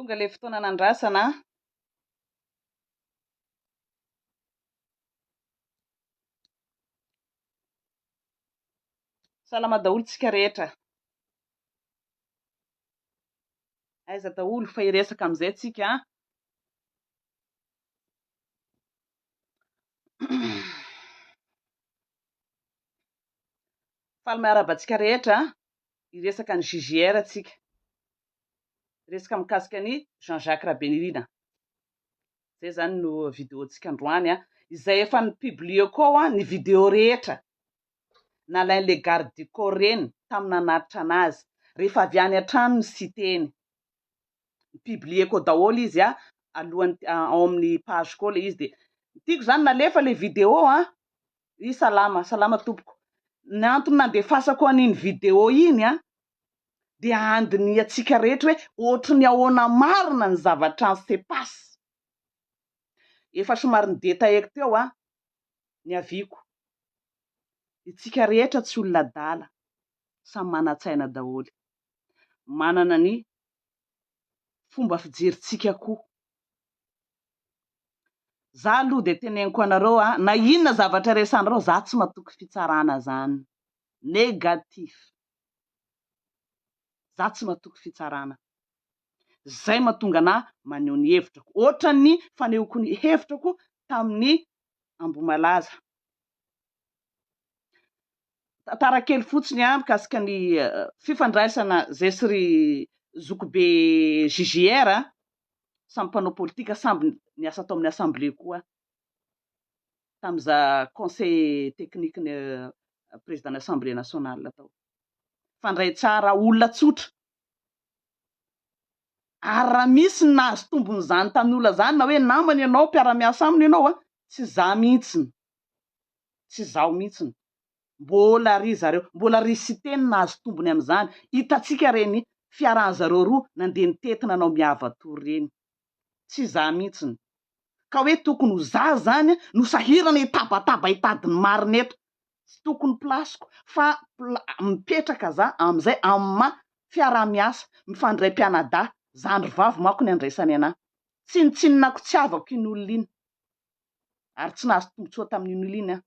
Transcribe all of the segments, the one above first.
Tonga ilay fotoana nandrasana an. Salama daholo tsika rehetra. Aiza daholo fa hiresaka amin'izay tsika an. Faly miarahaba antsika rehetra an. Hiresaka ny JJR tsika. Hiresaka mikasika an'i Jean Jacques Rabenirina. Izay izany no vidéo-ntsika androany an. Izay efa ni-publier-ko ao an, ny vidéo rehetra nalain'ilay garde du corps ireny tamin'ny nanatitra an'azy. Rehefa avy any an-trano ny site-ny. Ni-publier-ko ao daholo izy an, alohan'ny ao amin'ny page-ko ao ilay izy dia ny tiako izany nalefa ilay vidéo an, i salama, salama tompoko. Ny antony nandefasako an'iny vidéo iny an, dia handinihantsika rehetra hoe ohatry ny ahoana marina ny zavatra se passe. Efa somary ni-detailleko teo an, ny avis-ko. Itsika rehetra tsy olona adala, samy manan-tsaina daholo. Manana ny fomba fijerintsika koa. Za aloha dia teneniko anareo a, na inona zavatra resahanareo, za tsy matoky fitsarana zany. Négatif. Za tsy matoky fitsarana. Zay mahatonga anah maneho ny hevitrako. Ohatran'ny fanehoko ny hevitrako tamin'ny Ambohimalaza. Tantara kely fotsiny an, mikasika ny fifandraisana zay sy ry zokibe JJR an, samy mpanao politika, samby niasa tao amin'ny assemblée koa tamin'iza conseiller technique ny président ny assemblée nationale tao. Mifandray tsara, olona tsotra. Ary raha misy ny nahazo tombony izany tamin'ny olona izany na hoe namany ianao, mpiara-miasa aminy ianao an, tsy izaho mihitsiny. Tsy izaho mihitsiny. Mbola ry zareo, mbola ry Siteny nahazo tombony amin'izany. Hitantsika ireny fiarahan-zareo roa nandeha nitety nanao miava tour ireny. Tsy izaho mihitsiny. Ka hoe tokony ho za zany no sahirana hitabataba hitady ny marina eto. Tsy tokony place-ko fa mipetraka za amin'izay amin'ny maha fiaraha-miasa, mifandray mpianadahy, zandry vavy manko ny andraisany anah. Tsinontsinonako tsy havako iny olona iny. Ary tsy nahazo tombotsoa tamin'iny olona iny aho.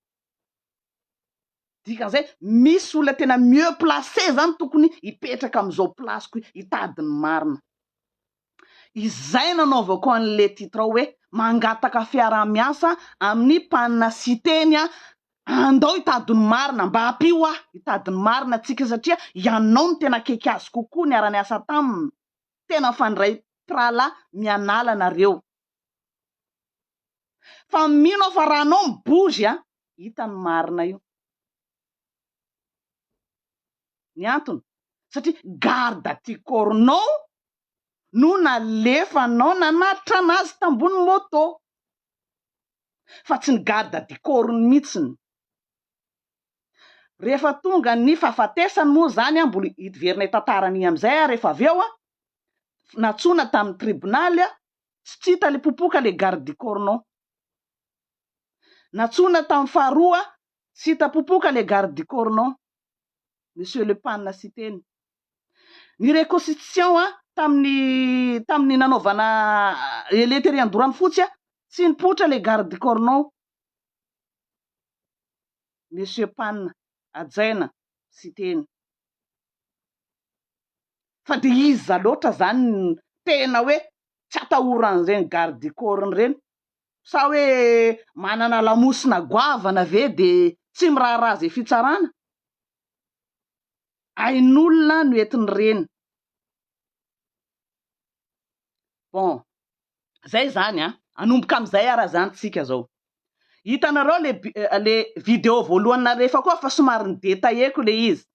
Dikan'izay misy olona tena mieux placé zany tokony hipetraka amin'izao place-ko hitady ny marina. Izay nanaovako an'le titre hoe mangataka fiaraha-miasa amin'ny mpanina Siteny aho, andao hitady ny marina, mba ampio aho hitady ny marina tsika satria ianao no tena akaiky azy kokoa niara-niasa taminy, tena mifandray mpirahalahy mianala nareo. Fa mino aho fa raha anao mi-bouge a, hita ny marina io. Ny antony, satria garde du corps-nao no nalefanao nanatitra anazy tambony moto. Fa tsy ny garde du corps-ny mihitsiny. Rehefa tonga ny fahafatesany moa izany an, mbola hiverina hitantara an'iny amin'izay aho rehefa avy eo an, nantsoina tamin'ny tribonaly an, Tsy hita le popoka le garde du corps-nao. Nantsoina tamin'ny faharoa, tsy hita popoka le garde du corps-nao. Monsieur le Pan Siteny. Ny reconstitution tamin'ny tamin'ny nanaovana ele tery Andoranofotsy, tsy nipoitra le garde du corps-nao. Monsieur Pan, hajaina, Siteny. Fa dia iza loatra zany no tena hoe tsy atahoran'ireny garde du corps ireny? Sa hoe manana lamosina goavana ve dia tsy miraharaha izay fitsarana? Ain'olona no entin'ireny. Bon, zay zany an, hanomboka amin'izay ara zany tsika zao. Hitanareo le le vidéo voalohany nalefako ao fa somary ni-detailleko le izy.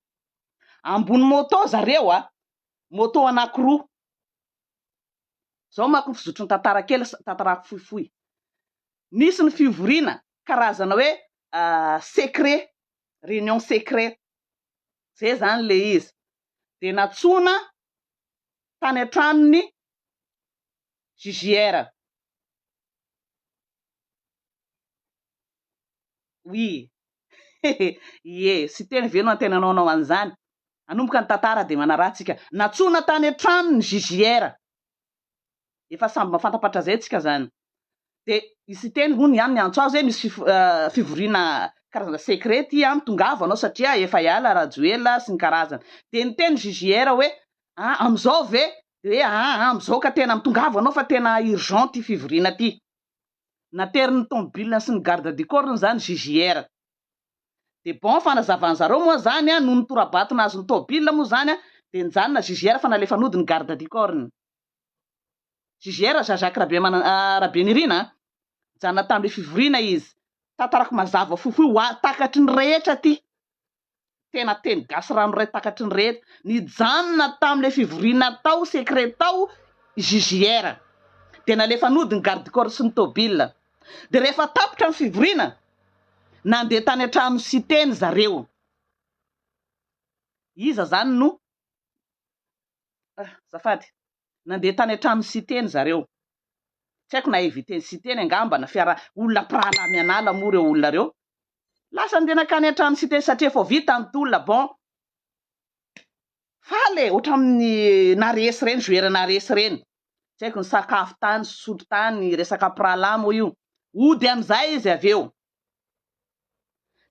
Ambony moto zareo a, moto anakiroa. Zao manko ny fizotry ny tantara kely tantarako fohifohy. Nisy ny fivoriana karazana hoe secret, réunion secret zay zany le izy. De nantsoina tany an-tranon'ny JJR. Oui. Ie, Siteny ve no antenanao hanao an'izany? Hanomboka ny tantara dia manaraha tsika. Nantsoina tany an-trano ny JJR. Efa samby mahafantapatra zay tsika zany. De i Siteny hono ihany niantso azy hoe misy fivoriana karazana secret ty an, tongava anao satria efa hiala Rajoelina sy ny karazany. De niteny JJR hoe ah amizao ve? De hoe aa amizao ka tena mitongava anao fa tena urgent ty fivoriana ty. Naterin'ny tomobilina sy ny garde du corps-ny zany JJR. De bon fanazavan-zareo moa zany an, noho ny tora-bato nahazo ny tomobilina moa zany an, de nijanona JJR fa nalefa nody ny garde du corps-ny. JJR, Jean Jacques Rabemanana, Rabenirina an, nijanona tamin'ilay fivoriana izy. Tantarako mazava fohifohy ho ahy, takatry ny rehetra aty. Tena teny gasy ranoray takatry ny rehetra. Nijanona tamin'ilay fivoriana tao secret tao i JJR. Dia nalefa nody ny garde corps sy ny tôbila. Dia rehefa tapitra ny fivoriana, nandeha tany an-tranon'i Siteny zareo. Iza zany no Azafady. Nandeha tany an-tranon'i Siteny zareo. Tsy haiko na invité-n'i Siteny angamba na fiara olona mpirahalahy mianala moa ireo olona ireo. Lasa nandeha nankany an-tranon'i Siteny satria efa vita ny tolona. Bon. Faly e! Ohatran'ny naresy ireny, joueur naresy ireny. Tsy haiko nisakafo tany, nisotro tany, resaka mpirahalahy moa io. Hody amin'izay izy avy eo.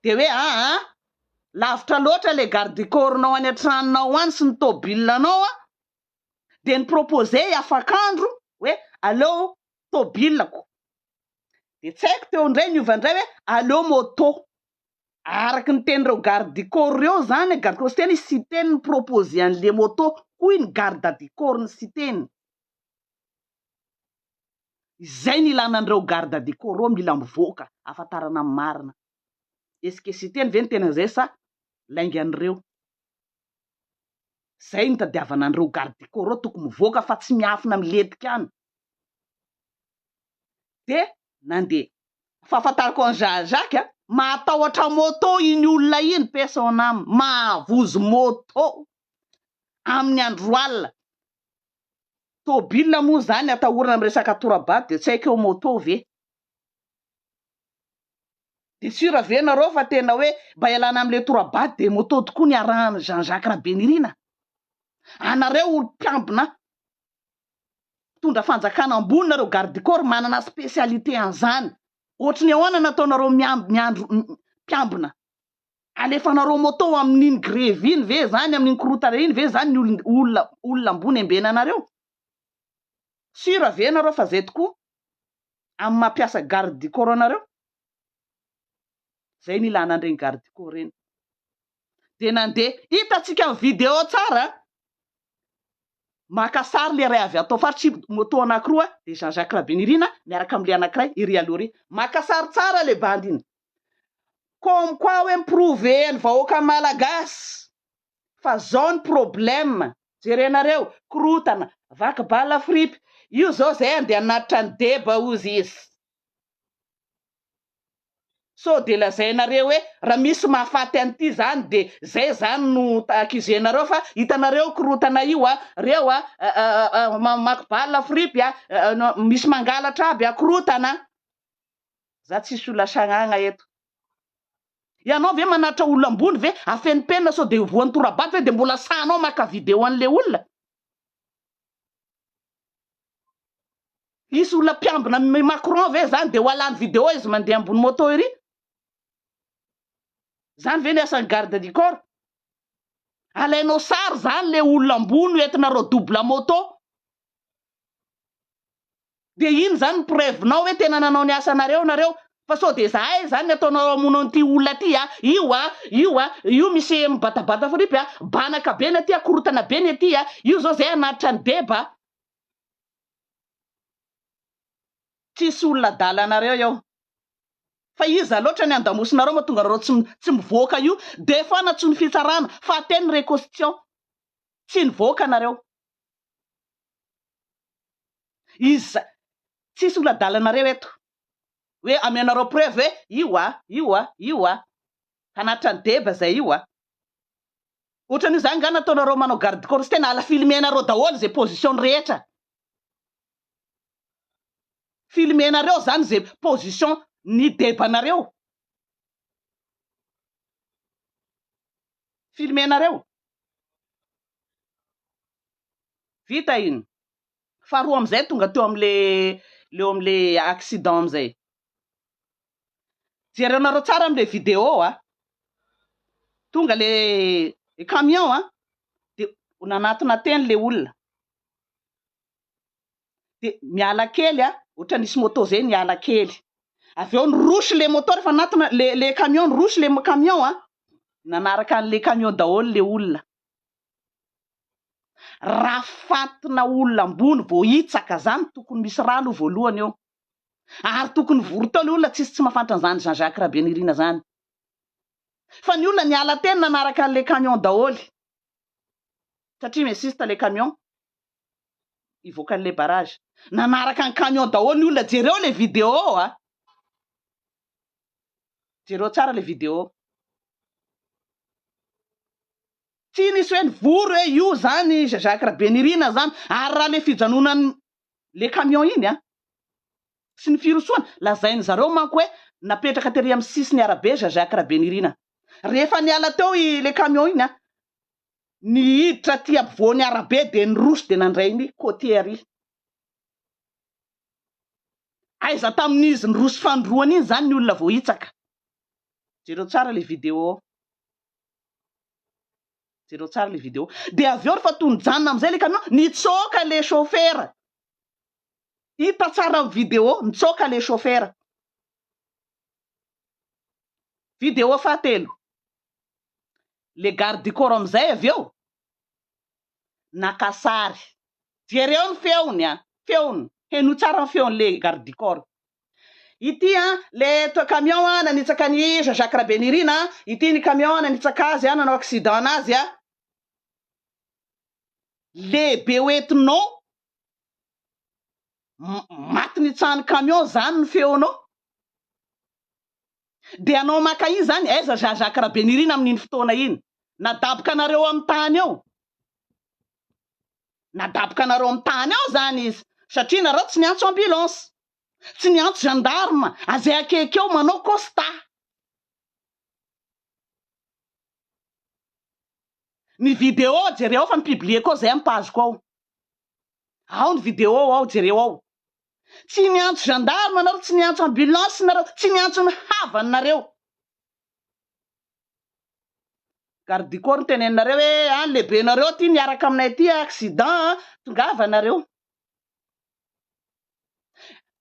Dia hoe aa, lavitra loatra ilay garde du corps-nao any an-tranonao any sy ny tôbilanao an! Dia ni-proposer i afakandro hoe aleo tôbilako. Dia tsy haiko teo indray niova indray hoe aleo moto. Araka ny tenin'ireo garde du corps ireo izany, garde du corps Siteny, i Siteny ni-proposer an'ilay moto, hoy ny garde du corps-n'i Siteny. Izay ny ilana an'ireo garde du corps ireo mila mivoaka ahafantarana ny marina. Est-ce que Siteny ve ny tena izay sa laingan'ireo? Izay no tadiavana an'ireo garde du corps ireo tokony mivoaka fa tsy miafina milentika any. Dia nandeha. Fahafantarako an'i Jean Jacques a, mahatahotra moto iny olona iny, paix son âme, mahavozo moto amin'ny andro alina. Tôbila moa zany atahorana am resaka torabato de tsy haiko eo moto ve? De sur ve nareo fa tena hoe mba ialana amle torabato de moto tokoa ny arahan'i Jean Jacques Rabenirina? Anareo olo mpiambina mpitondra fanjakana ambony nareo garde du corps manana spécialité an'zany ohatry ny ahoana nataonareo miamby miandro mpiambina Alefanareo moto amin'iny grevy iny ve zany, amin'iny korontana iny ve zany ny olona olona ambony ambenanareo? Sur ve nareo fa zay tokoa amin'ny mampiasa garde du corps anareo? Zay ny ilana an'ireny garde du corps ireny. Dia nandeha, hitantsika amin'ny vidéo tsara, maka sary le iray avy ato faritra, moto anankiroa dia Jean Jacques Rabenirina miaraka amin'ilay anankiray ery aloha ery. Maka sary tsara le bandy iny. Comme quoi hoe mi-prouver ny vahoaka malagasy fa zao ny problème, jerenareo, korotana, vaky bala fripy, io zao zay andeha hanatitra ny deba ozy izy. Sao de lazainareo hoe raha misy mahafaty an'ity zany de zay zany no accuser-nareo fa hitanareo korotana io a, reo a, mamaky bala fripy a, misy mangalatra aby a, korotana. Za tsisy olona sagnagna eto. Ianao ve manatitra olona ambony ve afenimpenina sao de voan'ny torabato ve de mbola sahanao maka video an'le olona? Hisy olona mpiambina an'i Macron ve zany de ho alany video izy mandeha ambony moto ery? Zany ve ny asan'ny garde du corps? Alainao sary zany le olona ambony hoentinareo double moto. Dia ino zany ny preuve nao hoe tena nanao ny asanareo nareo? Fa sao dia zahay zany ny ataonao hamono an'ity olona ty a, io a, io a, io misy mibatabata fripy a, banaka be ny aty a, korotana be ny aty a, io zao zay hanatitra ny deba a. Tsisy olona adala anareo eo. Fa iza loatra ny andamosinareo mahatonga anareo tsy tsy mivoaka io? Dia efa nantsoin'ny fitsarana, fahatelo ny reconstitution. Tsy nivoaka nareo. Iza tsisy olona adalanareo eto hoe amenareo preuve hoe io a, io a, io a, hanatitra ny deba zay io a. Ohatran'io zany nga nataonareo manao garde corps tena ala filmenareo daholo ze position rehetra. Filmenareo zany ze position ny debanareo. Filmenareo. Vita iny. Faharoa amin'izay tonga teo amin'le leo amin'le accident amin'izay. Jerenareo tsara amin'le vidéo a. Tonga le camion a, dia nanatona teny le olona. Dia miala kely a, ohatra nisy moto zay niala kely. Avy eo niroso le moto rehefa nanatona le le camion niroso le camion a, nanaraka an'le camion daholo le olona. Raha fatina olona ambony voahitsaka zany tokony misy rà aloha voalohany eo. Ary tokony vory teo le olona tsisy tsy mahafantra an'izany Jean Jacques Rabenirina zany. Fa ny olona niala teny nanaraka an'le camion daholo. Satria mi-insiste le camion hivoaka an'le barrage. Nanaraka ny camion daholo ny olona jereo le vidéo a. Jereo tsara le vidéo. Tsy nisy hoe nivory hoe io zany Jean Jacques Rabenirina zany ary raha le fijanonan'ny le camion iny an, sy ny firosoany, lazainy zareo manko hoe napetraka tery amin'ny sisiny arabe Jean Jacques Rabenirina. Rehefa niala teo i le camion iny an, nihiditra aty ampovoan'ny arabe dia niroso dia nandray ny côté ary. Aiza tamin'izy niroso fanindroany iny zany ny olona voahitsaka. Jereo tsara le vidéo. Jereo tsara le vidéo. Dia avy eo rehefa toa nijanona amin'izay le camion, nitsoaka le chauffeur. Hita tsara amin'ny vidéo, nitsoaka le chauffeur. Vidéo fahatelo. Le garde du corps amin'izay avy eo, naka sary. Jereo ny feony a, feony. Henoy tsara ny feon'le garde du corps. Ity an, le camion an nanitsaka an'i Jean Jacques Rabenirina an, ity ny camion nanitsaka azy an, nanao accident anazy an. Lehibe hoentinao, maty nitsahan'ny camion zany ny feonao. Dia anao maka iny zany, aiza Jean Jacques Rabenirina amin'iny fotoana iny? Nadaboka anareo amin'ny tany eo. Nadaboka anareo amin'ny tany eo zany izy, satria nareo tsy niantso ambulance. Tsy niantso gendarme, azay akaiky eo manao constat. Ny vidéo jereo ao fa ni-publier-ko ao zay amin'ny page-ko ao. Ao ny vidéo ao, jereo ao. Tsy niantso gendarme nareo, tsy niantso ambulance nareo, tsy niantso ny havany nareo. Garde du corps no teneninareo hoe any lehibenareo aty miaraka aminay aty accident, tongava nareo.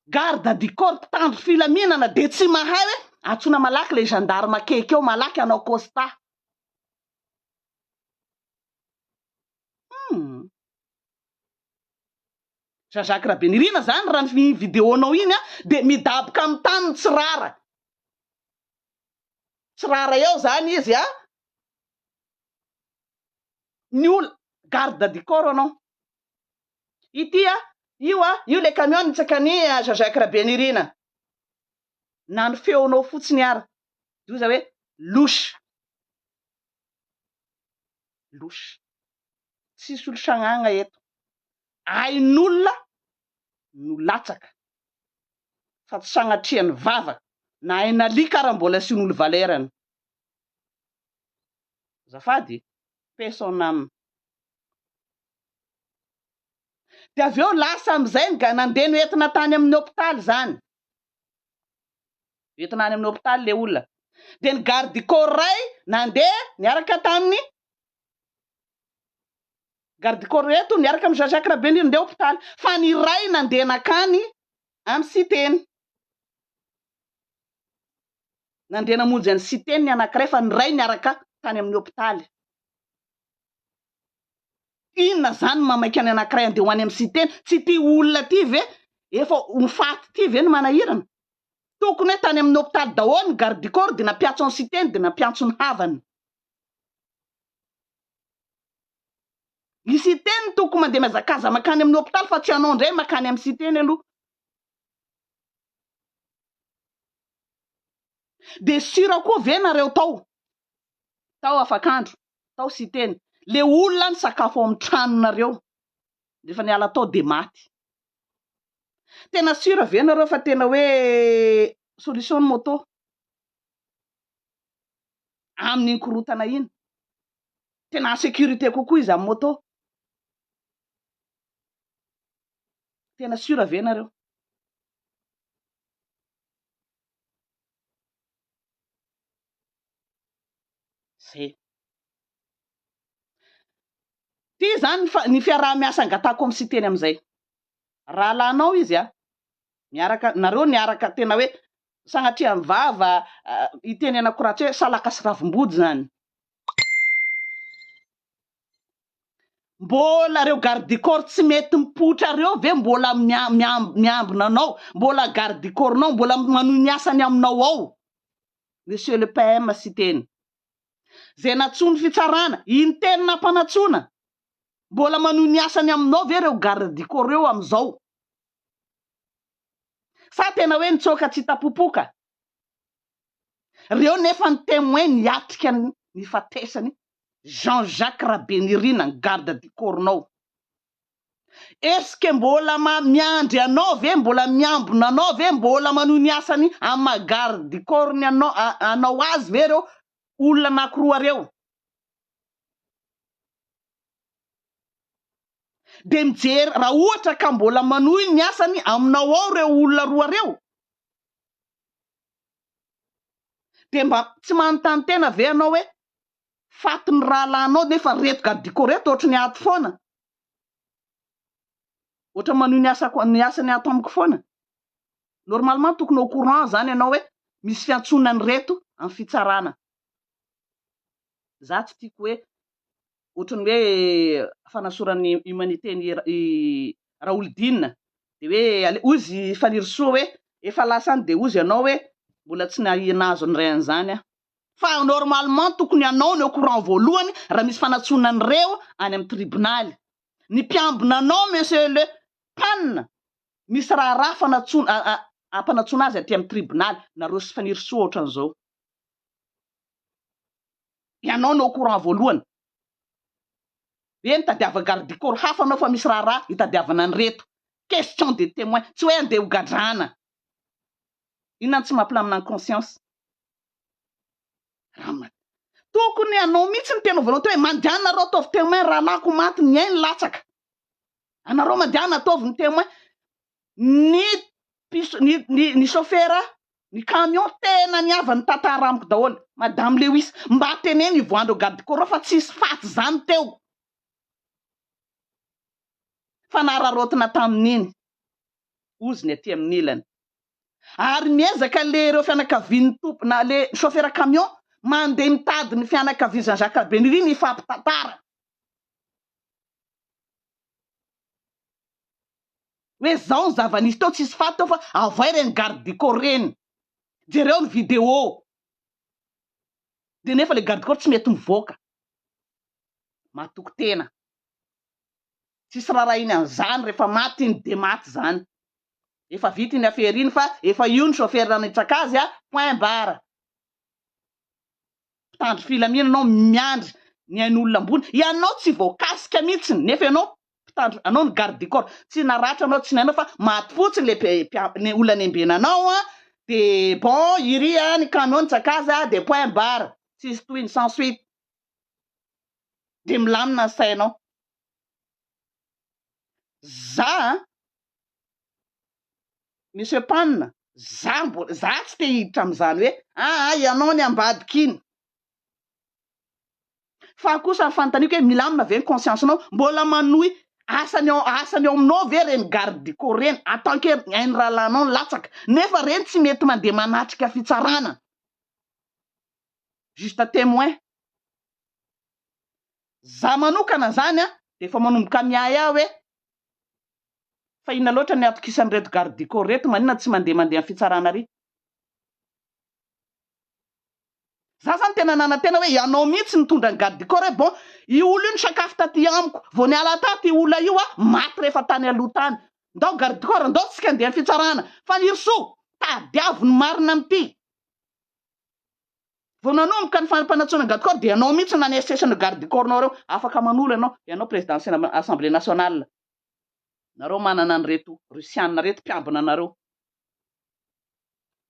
Garde du corps mpitandro filaminana dia tsy mahay hoe antsoina malaky le gendarme akaiky eo malaky hanao constat. Hum. Jean Jacques Rabenirina zany raha ny vidéo-nao iny a dia midaboka amin'ny tany ny tsirara. Tsirara eo zany izy a. Ny ol garde du corps anao. Ity a, io a, io le camion nitsaka an'i Jean Jacques Rabenirina. Na ny feonao fotsiny ara. Doza hoe louche. Louche. Tsisy olo sagnagna eto. Ain'olona no latsaka. Fa tsy sagnatrian'ny vava. Na ain'alika ara mbola asian'olo valeur-ny. Azafady, paix son âme. Dia avy eo lasa amin'izay ny ga nandeha noentina tany amin'ny hopitaly izany. Entina any amin'ny hopitaly le olona. Dia ny garde du corps iray nandeha niaraka tamin'ny garde du corps eto niaraka amin'i Jean Jacques Rabenirina nandeha hopitaly. Fa ny iray nandeha nakany amin'ny Siteny. Nandeha namonjy an'i Siteny ny anankiray fa ny iray niaraka tany amin'ny hopitaly. Inona zany no mamaika ny anankiray andeha ho any amin'ny Siteny? Tsy ity olona ity ve efa ho faty ity ve no manahirana? Tokony hoe tany amin'ny hopitaly daholo ny garde du corps dia nampiantso an'i Siteny dia nampiantso ny havany. I Siteny no tokony mandeha mihazakaza mankany amin'ny hopitaly fa tsy ianao indray mankany amin'i Siteny aloha. Dia sûr koa ve nareo tao? Tao afakandro. tao Siteny, le olona nisakafo ao amin'ny tranonareo rehefa niala tao de maty. Tena sûr ve nareo fa tena hoe solution ny moto amin'iny korotana iny? Tena en sécurité kokoa izy amin'ny moto. Tena sûr ve nareo? Zay. Ty zany ny fiaraha-miasa angatahako amin'ny Siteny amin'izay. Rahalahinao izy a, miaraka, nareo niaraka tena hoe sagnatria ny vava itenenako ratsy hoe salaka sy ravimbody zany. Mbola reo garde du corps tsy mety mipoitra reo ve mbola miambina anao, mbola garde du corps nao, mbola manohy ny asany aminao ao Monsieur le PM Siteny. Zay natsoin'ny fitsarana, iny teny nampanatsoina, mbola manohy ny asany aminao ve reo garde du corps reo amizao? Sa tena hoe nitsoaka tsy hita popoka? Reo nefa ny temoin niatrika ny nifatesany Jean Jacques Rabenirina ny garde du corps nao. Est ce que mbola miandry anao ve, mbola miambina anao ve, mbola manohy ny asany amin'ny maha garde du corps ny anao anao azy ve reo olona anakiroa reo? Dia mijery raha ohatra ka mbola manohy ny asany aminao ao reo olona roa reo? Dia mba tsy manontany tena ve ianao hoe fatin'ny rahalahinao nefa reto garde du corps reto ohatry ny ato foana? Ohatra manohy ny asako ny asany ato amiko foana. Normalement tokony au courant zany ianao hoe misy fiantsoana an'ireto amin'ny fitsarana. Za tsy tiako hoe ohatran'ny hoe fanasoran'ny humanité ny i Raholdina dia hoe ale hozy Fanirisoa hoe efa lasa any dia hozy ianao hoe mbola tsy nahazo ny ray an'izany aho. Fa normalement tokony ianao no au courant voalohany raha misy fanatsoana an'ireo any amin'ny tribonaly. Ny mpiambina anao monsieur le pan misy raharaha fanatsoana ampanatsoana azy aty amin'ny tribonaly nareo sy Fanirisoa ohatran'izao. Ianao no au courant voalohany. Hoe mitadiava garde du corps hafa anao fa misy raharaha hitadiavana an'ireto. Question de témoin. Tsy hoe andeha ho gadrana. Inona no tsy mampilamina ny conscience? Raha Tokony ianao mihitsy no tena voalohany teo hoe mandehana nareo ataovy témoin rahalahiko maty ny ainy latsaka. Anareo mandehana ataovy ny témoin. Ny mpiso ny ny ny chauffeur ny camion tena ny havany nitantara amiko daholo madame Lewis mba teneno ivoahan'ireo garde corps fa tsisy faty zany teo fa nararaotina tamin'iny ozy ny aty amin'ny ilany ary miezaka le ireo fianakavian'ny tompo na le chauffeur camion mandeha mitady ny fianakavian'i Jean Jacques Rabenirina hifampitantara Hoe zao ny zava-nisy teo tsisy faty teo fa avoay reny garde du corps reny. Jereo ny vidéo. De nefa le garde corps tsy mety mivoaka. Matoky tena. Tsisy rarahiny an'izany rehefa maty iny de maty zany. Efa vita iny affaire iny fa efa io ny chauffeur nanitsaka azy a, point barre. Mpitandro filaminana anao miandry ny ain'olona ambony, ianao tsy voakasika mihitsiny nefa ianao mpitandro, anao ny garde du corps, tsy naratra anao tsy nainao fa maty fotsiny le le olona nembenanao an, de bon iry an ny camion nitsaka azy an de point barre, tsisy tohiny, sans suite, de milamina ny sainao. Za an, Monsieur Pan, za mbola, za tsy te hiditra amin'izany hoe aa ianao ny ambadika iny. Fa kosa ny fanontaniako hoe milamina ve ny conscience-nao? Mbola manohy asany ao asany ao aminao ve reny garde du corps reny en tant que hain'ny rahalahinao ny latsaka nefa reny tsy mety mandeha manatrika fitsarana juste témoin. Za manokana zany an de efa manomboka miahiahy hoe Fa inona loatra ny atokisan'ireto garde du corps reto maninona tsy mandeha mandeha am fitsarana ary? Za zany tena nanantena hoe ianao mihitsy nitondra ny garde du corps hoe bon io olona io nisakafo taty amiko vao niala tato io olona io a maty rehefa tany aloha tany ndao garde du corps ndao tsika andeha am fitsarana Fanirisoa tadiavo ny marina amin'ity Vao nanomboka ny fampanantsoana garde corps dia ianao mihitsy no nanesesana io garde du corps nao ireo. Afaka manolo ianao, ianao président assemblée nationale. Nareo manana an'ireto russiana ireto mpiambina anareo.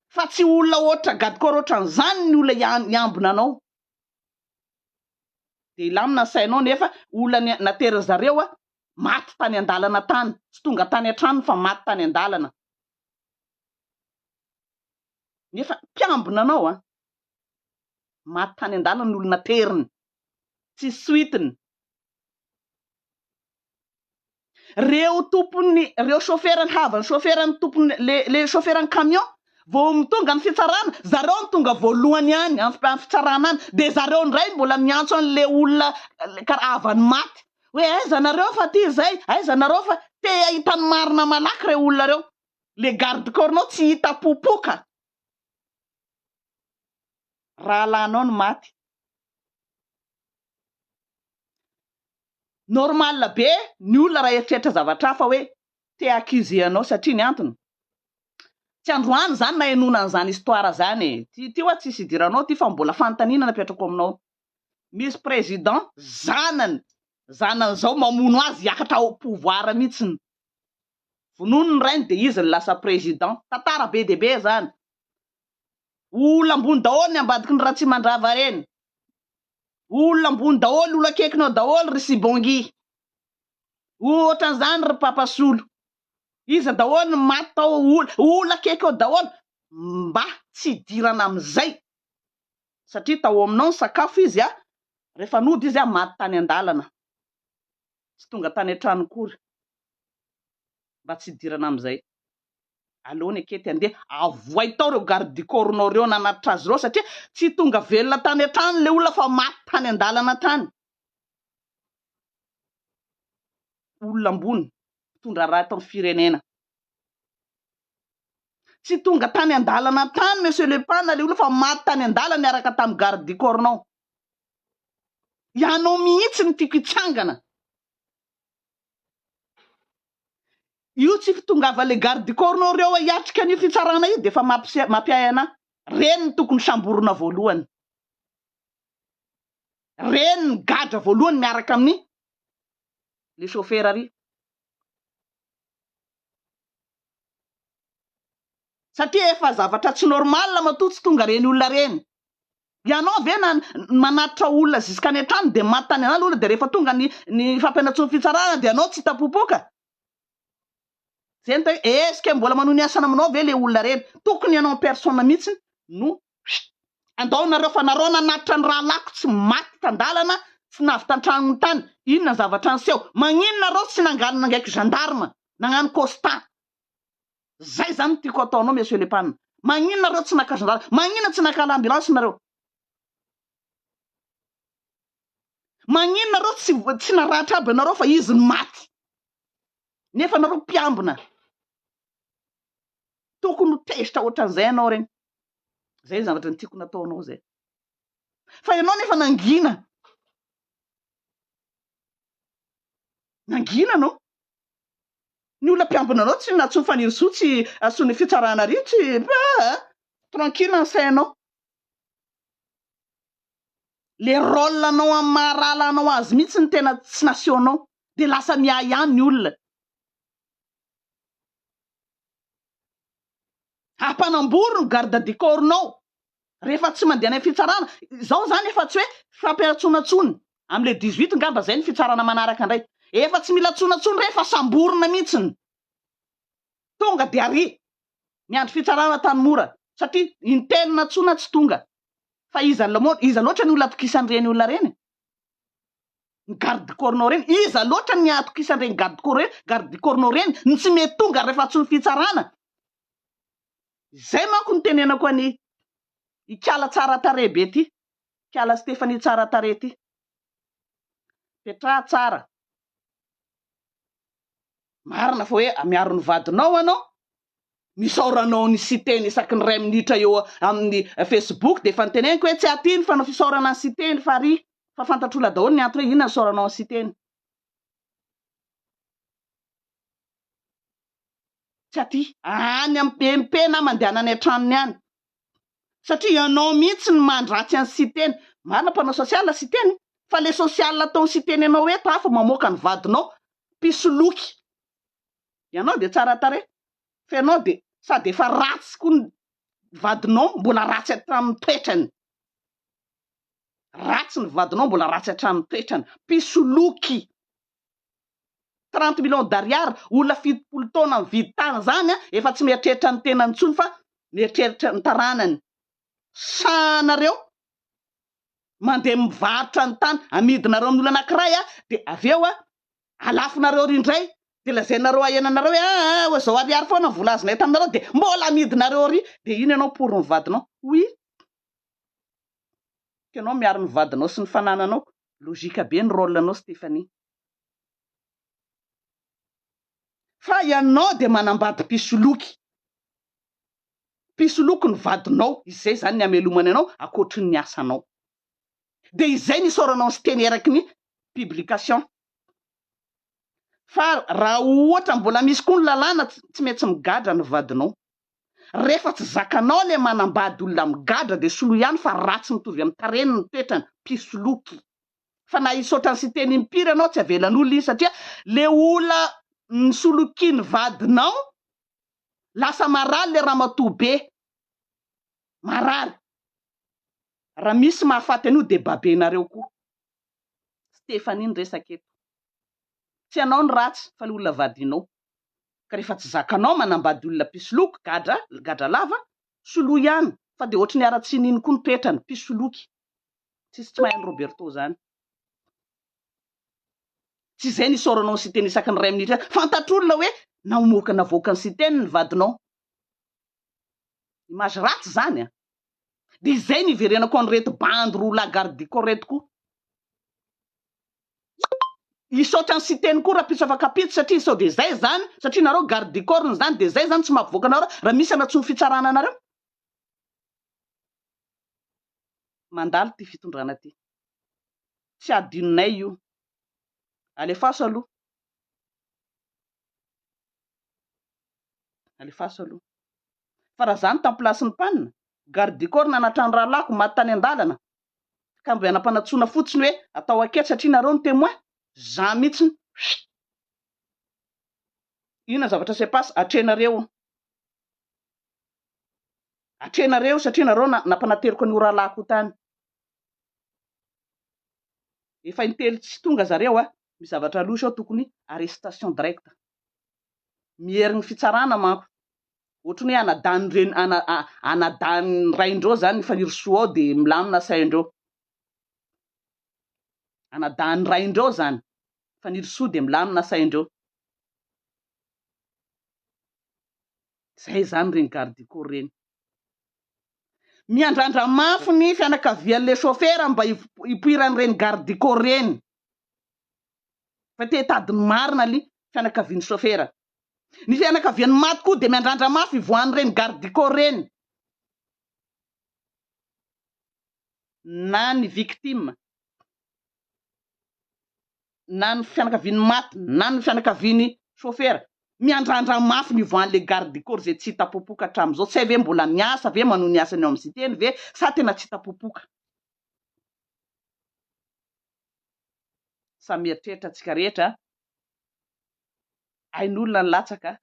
Fa tsy olona ohatra garde corps ohatran'izany ny olona hiambina anao. Dia hilamina ny sainao nefa olona naterin'ny zareo a. Maty tany an-dalana tany, tsy tonga tany an-tranony fa maty tany an-dalana. Nefa mpiambina anao an! Maty tany an-dalana ny olona teriny. Tsisy suite-ny. Reo tompon'ny, reo chauffeur-ny havan'ny chauffeur-ny tompon'ny, le le chauffeur-ny camion vao tonga amin'ny fitsarana, zareo no tonga voalohany any amin'ny fitsarana any, de zareo indray mbola miantso an'le olona karaha havan'ny maty hoe aiza nareo fa aty zay, aiza nareo fa te hahita ny marina malaky reo olona reo, le garde corps-nao tsy hita popoka, rahalahinao no maty. Normal be ny olona raha eritreritra zavatra hafa hoe te accuser anao satria ny antony tsy androany izany nahenoana an'izany histoire zany e! Ty ty hoa tsisy idiranao ty fa mbola fanontaniana napetrako aminao. Misy président zanany zanany zao mamono azy hiakatra au pouvoir mihitsiny. Vonoiny ny rainy de izy no lasa président. Tantara be dia be zany. Olona ambony daholo ny ambadiky ny Ratsimandrava reny. Olona ambony daholo, olona akaikinao daholo ry Sibongi. Ohatran'izany ry Papa Solo. Iza daholo ny maty tao, olona akaiky eo daholo. Mba tsy hidirana amin'izay. Satria tao aminao ny sakafo izy a, rehefa nody izy a, maty tany an-dalana. Tsy tonga tany an-trano akory. Mba tsy hidirana amin'izay. Aleo ny akety andeha avoay tao reo garde du corps nao reo nanatitra azy reo satria tsy tonga velona tany an-trano le olona fa maty tany an-dalana tany. Olona ambony mpitondra raha eto amin'ny firenena. Tsy tonga tany an-dalana tany monsieur le pana le olona fa maty tany an-dalana niaraka tamin'ny garde du corps nao. Ianao mihitsy no tiako hitsangana. Io tsy fitongavan'le garde du corps nao reo hiatrika an'io fitsarana io dia efa mampiahy anah. Reny no tokony samborina voalohany. Reny no gadra voalohany miaraka amin'ny le chauffeur ary. Satria efa zavatra tsy normal matoa tsy tonga reny olona reny. Ianao ve na manatitra olona jusqu'any an-trano dia maty tany an'ala olona dia rehefa tonga ny ny fampianatsoan'ny fitsarana dia ianao tsy hita popoka? Zay no tena hoe est ce que mbola manohy ny asany aminao ve le olona reny? Tokony ianao en personne mihitsy no chut andao nareo fa nareo nanatitra ny rahalahiko tsy maty tan-dalana tsy navy tan-tragnony tany inona ny zavatra niseho? Magnino nareo tsy nangano nangaiky gendarme nagnano constat? Zay zany no tiako ataonao monsieur le pan. Magnino nareo tsy naka gendarme? Magnino tsy naka l'ambulance nareo? Magnino nareo tsy tsy naratra aby anareo fa izy no maty? Nefa nareo mpiambina. Tokony ho tezitra ohatran'izay ianao regny. Zay ny zavatra ny tiako nataonao zay. Fa ianao nefa nangina. Nangina anao. Ny olona mpiambina anao tsy nantsoin'i Fanirisoa tsy antsoin'ny fitsarana ary tsy ah, tranquille ny sainao. Le rôle anao amin'ny maha rahalahinao azy mihitsy no tena tsy nasehonao dia lasa miahiahy ny olona. Ampanambory ny garde du corps-nao rehefa tsy mandeha any amin'ny fitsarana. Izao izany efa tsy hoe fampiantsoana intsony, amin'ilay 18 ngamba izay ny fitsarana manaraka indray. Efa tsy mila antsoina intsony re fa samborina mihitsiny. Tonga dia ary miandry fitsarana Antanimora satria intelo nantsoina tsy tonga. Fa iza iza loatra ny olona atokisan'ireny olona ireny? Ny garde du corps-nao ireny? Iza loatra ny atokisan'ireny garde corps garde du corps-nao ireny no tsy mety tonga rehefa antsoin'ny fitsarana? Izay manko no tenenako an'i Ikala tsara tarehy be ty, Ikala Stéphanie tsara tarehy ty. Petraha tsara. Marina fa hoe miaro ny vadinao anao, misaoranao ny Siteny isaky ny iray minitra eo amin'ny Facebook dia efa noteneniko hoe tsy aty ny fanao fisaorana ny Siteny fa ary fa fantatr'olona daholo ny antony hoe inona ny isaoranao an'i Siteny. Tsy aty. Any amin'ny MP na mandehana any an-tranony any. Satria ianao mihitsy no mandratsy an'i Siteny. Marina mpanao social Siteny fa le social ataon'i Siteny anao eto hafa mamoaka ny vadinao mpisoloky. Ianao dia tsara tarehy fa ianao dia sady efa ratsy koa ny vadinao mbola ratsy hatramin'ny toetrany. Ratsy ny vadinao mbola ratsy hatramin'ny toetrany. Mpisoloky. 30 millions d'ariary, olona 70 taona mividy tany zany a, efa tsy mieritreritra ny tenany intsony fa mieritreritra ny taranany. Sahanareo mandeha mivarotra ny tany, amidinareo amin'ny olona anankiray a, dia avy eo a, alafonareo ary indray, dia lazainareo ahenanareo hoe aa hoe zao ariary foana ny vola azonay taminareo, dia mbola amidinareo ary, dia iny ianao pour ny vadinao. Oui. Ianao miaro ny vadinao sy ny fanananao, logique be ny rôle nao Stéphanie. Fa ianao dia manambady mpisoloky. Mpisoloky ny vadinao, izay izany ny hamelomany anao ankoatry ny asanao. Dia izay ny isaoranao an'i Siteny eraky ny publication. Fa raha ohatra mbola misy koa ny lalàna tsy maintsy migadra ny vadinao. Rehefa tsy zakanao le manambady olona migadra dia soloy ihany fa ratsy mitovy amin'ny tarehiny ny toetrany, mpisoloky. Fa na hisaotra an'i Siteny impiry ianao tsy avelan'olona iny satria le olona nisolokian'ny vadinao lasa marary le ramatoa be, marary. Raha misy mahafaty an'io dia babenareo koa. Stéphanie ny resaka eto. Tsy ianao no ratsy fa le olona vadinao. Ka rehefa tsy zakanao manambady olona mpisoloky, gadra, gadra lava, soloy ihany fa dia ohatry ny haratsiany iny koa ny toetrany, mpisoloky. Tsisy tsy mahay an'i Roberto zany. Tsy izay ny isaoranao ny Siteny isaky ny iray minitra. Fantatr'olona hoe namoaka navoakan'i Siteny ny vadinao. Image ratsy zany a. Dia izay ny iverenako an'ireto bandy roa lahy garde du corps reto koa. Hisaotra an'i Siteny koa rahampitso afaka ampitso satria sao dia izay izany, satria nareo garde du corps-ny izany dia izay izany tsy mampivoaka anareo raha misy anatsoin'ny fitsarana anareo. Mandalo ity fitondrana ity. Tsy adinonay io. Alefaso aloha. Alefaso aloha. Fa raha za no tam place-n'ny mpanina, garde du corps nanatra ny rahalahiko maty tany an-dalana, ka mba hanampanantsoina fotsiny hoe atao enquête satria nareo no témoin, za mihitsy huit. Inona ny zavatra se passe atrehinareo atrehinareo satria nareo nampanateriko an'io rahalahiko io tany. Efa intelo tsy tonga zareo a, misy zavatra louche ao tokony arrestation directe. Mierigny fitsarana manko. Ohatry ny hoe anadahin'ny reny ana anadahin'ny raindreo zany ny Fanirisoa ao dia milamina saindreo. Anadahin'ny raindreo zany Fanirisoa dia milamina saindreo. Zay zany reny garde du corps reny. Miandrandra mafy ny fianakavian'le chauffeur mba hipoiran'ireny garde du corps reny. Fa te hitady ny marina ny fianakavian'ny chauffeur. Ny fianakavian'ny maty koa dia miandrandra mafy hivoahan'ireny garde du corps ireny. Na ny victime, na ny fianakavian'ny maty, na ny fianakavian'ny chauffeur. Miandrandra mafy ny hivoahan'ilay garde du corps izay tsy hita popoka hatramin'izao. Tsy hay ve mbola miasa ve, manohy ny asany ao amin'ny Siteny ve sa tena tsy hita popoka. Samy mieritreritra antsika rehetra, ain'olona ny latsaka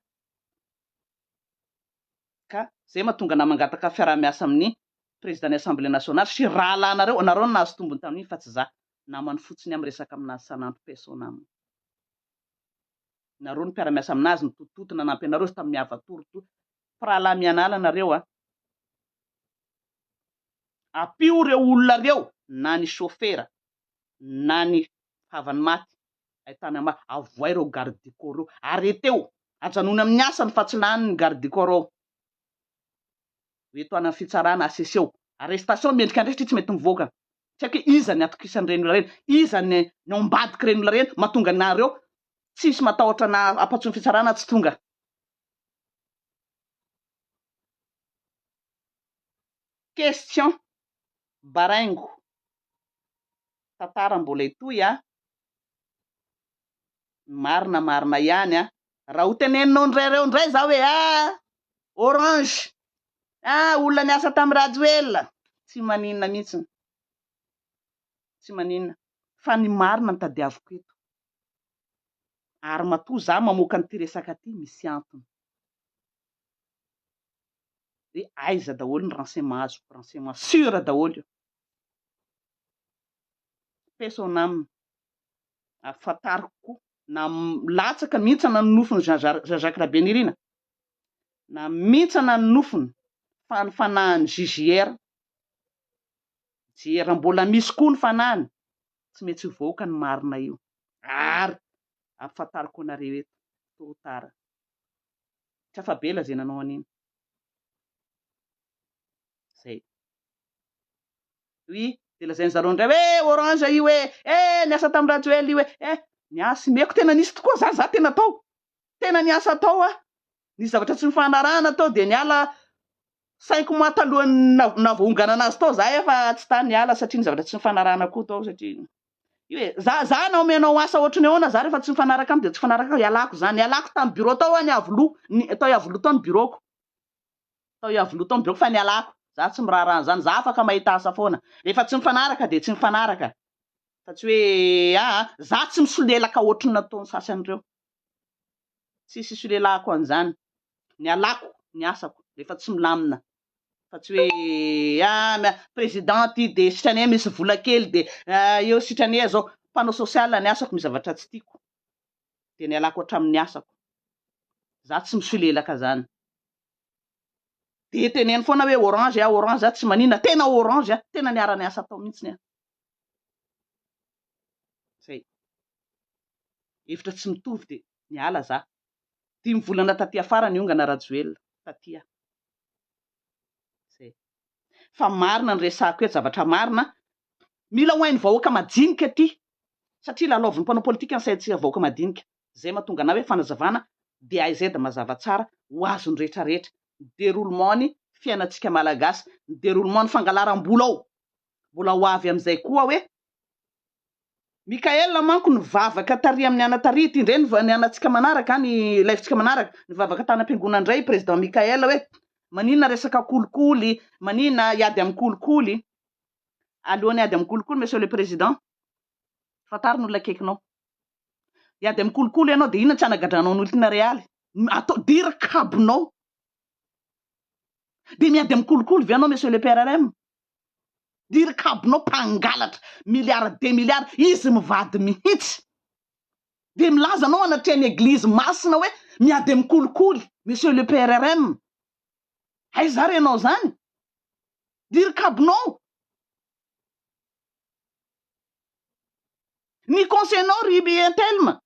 ka zay mahatonga anah mangataka fiaraha-miasa amin'ny président ny assemblée nationale sy rahalahinareo, nareo no nahazo tombony tamin'iny fa tsy za, namany fotsiny aho miresaka aminazy isan'andro paix son âme. Nareo no mpiara-miasa aminazy, nitotototo nanampy anareo izy tamin'ny hava-tory to, mpirahalahy mianala nareo a. Ampio ireo olona ireo na ny chauffeur na ny havany maty ahitana ma avoay ireo garde du corps ireo arreteo ajanony amin'ny asany fa tsy lany ny garde du corps ao eto any amin'ny fitsarana aseseo arrestation mendrika andraikitra tsy mety mivoaka tsy haiko hoe iza ny atokisan'ireny olona ireny iza ny ny ao ambadik'ireny olona ireny mahatonga anareo tsisy matahotra na ampantsoin'ny fitsarana tsy tonga Question, Baraingo, tantara mbola hitohy a! Ny marina marina ihany a! Raha ho teneninao indray reo indray za hoe ah! Orange, ah! Olona niasa tamin'i Rajoelina! Tsy maninona mihitsiny, tsy maninona fa ny marina no tadiaviko eto. Ary matoa za mamoaka an'ity resaka ity misy antony. Hoe aiza daholo ny renseignement azoko, renseignement sûr daholo io. Paix son âme. Ary fantariko koa. Na latsaka mihintsana ny nofon'i Jean Jacques Rabenirina, na mihintsana ny nofony fa ny fanahin'i JJR, JR mbola misy koa ny fanahiny, tsy maintsy hivoaka ny marina io ary ampifantariko anareo eto tôt ou tard. Tsy afa-bela izay nanao an'iny. Zay. Oui, dia lazain'ny zareo indray hoe orange io hoe, eh niasa tamin'i Rajoelina io hoe, eh niasa imeko tena nisy tokoa za, za tena tao. Tena niasa tao aho. Nisy zavatra tsy nifanarahana tao dia niala cinq mois talohan'ny navoaonganana azy tao za efa tsy tany niala satria ny zavatra tsy nifanarahana koa tao satria io e, za za na omenao asa ohatry ny ahoana za rehefa tsy mifanaraka amiko dia tsy mifanaraka ialako zany, nialako tamin'ny bureau tao aho ny Iavoloha, ny tao Iavoloha tao ny bureau-ko. Tao Iavoloha tao ny bureau-ko fa nialako, za tsy miraharaha an'izany, za afaka mahita asa foana, rehefa tsy mifanaraka dia tsy mifanaraka fa tsy hoe aa, za tsy misolelaka ohatry ny nataon'ny sasany ireo. Tsisy isolelahako an'izany. Nialako ny asako rehefa tsy milamina. Fa tsy hoe ah président ty de sitrany misy vola kely de eo sitrany zao. Mpanao social ny asako misy zavatra tsy tiako de nialako hatramin'ny asako. Za tsy misolelaka zany. De teneno foana hoe orange ah orange ah tsy maninona. Tena orange ah, tena niara-niasa tao mihitsiny aho. Zay. Hevitra tsy mitovy dia niala za. Dimy volana taty afara niongana Rajoelina taty aho. Zay. Fa marina ny resahako eto, zavatra marina. Mila ho hain'ny vahoaka majinika ty. Satria lalaovin'ny mpanao politika ny saintsika vahoaka madinika. Zay mahatonga anah hoe fanazavana de AZ mazava tsara ho azon'ny rehetra rehetra. Ny déroulement ny fiainantsika malagasy, ny déroulement ny fangalaram-bola ao. Mbola ho avy amin'izay koa hoe Mickaël manko nivavaka tary amin'ny ana tary, ity indray ny ny anantsika manaraka ny live-tsika manaraka, nivavaka tany am-piangonana indray i président Mickaël hoe maninona resaka kolikoly, maninona hiady amin'ny kolikoly, alohan'ny hiady amin'ny kolikoly monsieur le président, fantaro ny olona akaikinao, hiady amin'ny kolikoly ianao dia inona tsy hanagadranao ny olona realy, atao dirikabonao, dia miady amin'ny kolikoly ve ianao monsieur le PRRM? Dirikabonao mpangalatra milliard des milliards izy mivady mihitsy dia milaza anao anatrehan'ny eglizy masina hoe miady amin'ny kolikoly monsieur le PRRM aiza ary ianao zany dirikabonao ny conseil-nao ry Intelme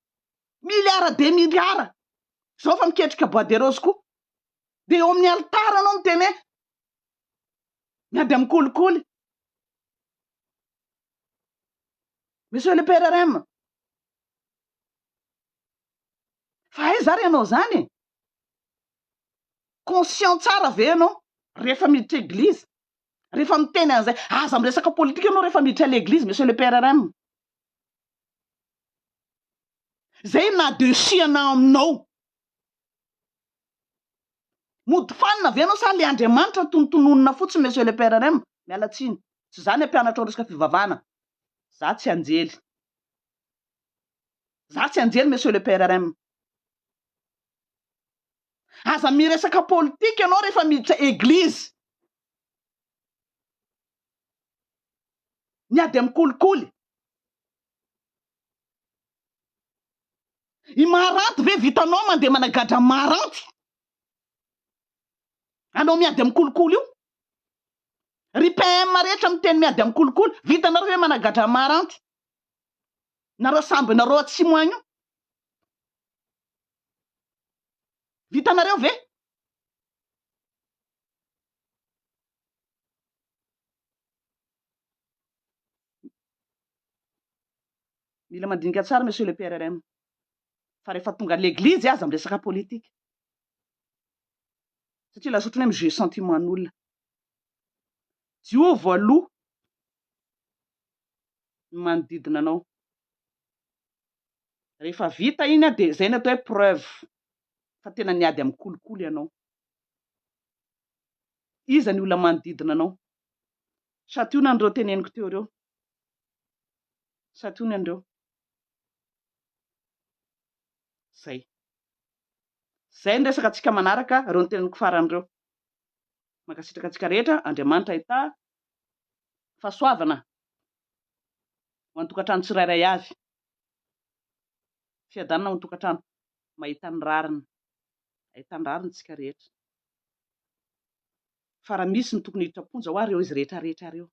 milliard des milliards zao fa miketrika bois de rose koa dia eo amin'ny alitara anao miteny hoe Miady amin'ny kolikoly. Monsieur le PRRM. Fa aiza ary ianao izany e? Conscient tsara ve ianao rehefa miditra église? Rehefa miteny an'izay, aza miresaka politika ianao rehefa miditra l'église, monsieur le PRRM. Izay na dessus ana aminao. Mody fanina ve ianao sa le Andriamanitra tonontononina fotsiny monsieur le PRRM? Miala tsiny, tsy za ny hampianatra ao resaka fivavahana, za tsy anjely. Za tsy anjely monsieur le PRRM. Aza miresaka politika ianao rehefa miditra eglise. Miady amin'ny kolikoly. I Maranty ve vitanao mandeha managadra Maranty? Anao miady amin'ny kolikoly io? Ry PM rehetra miteny miady amin'ny kolikoly, vitanareo ve managadra Maranty? Nareo samby nareo atsimo agny io? Vitanareo ve? Mila mandinika tsara monsieur le PRRM fa rehefa tonga l'église aza miresaka politique satria lasa ohatran'ny hoe mi-jouer sentiment n'olona. Diovy aloha ny manodidina anao. Rehefa vita iny dia izay no atao hoe preuve fa tena niady amin'ny kolikoly ianao. Iza ny olona manodidina anao? Santionany ireo teneniko teo ireo. Santionany ireo. Zay. Zay ny resaka antsika manaraka ireo noteneniko farany ireo. Mankasitraka antsika rehetra, Andriamanitra hitaha fahasoavana ho an'ny tokantrano tsirairay avy. Fiadanana ao an-tokantrano. Mahita ny rariny. Ahita ny rariny tsika rehetra. Fa raha misy ny tokony hiditra am-ponja hoa reo izy rehetra rehetra reo.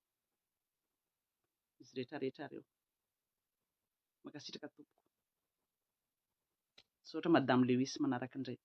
Izy rehetra rehetra reo. Mankasitraka tompoko. Misaotra Madame Lewis manaraka indray.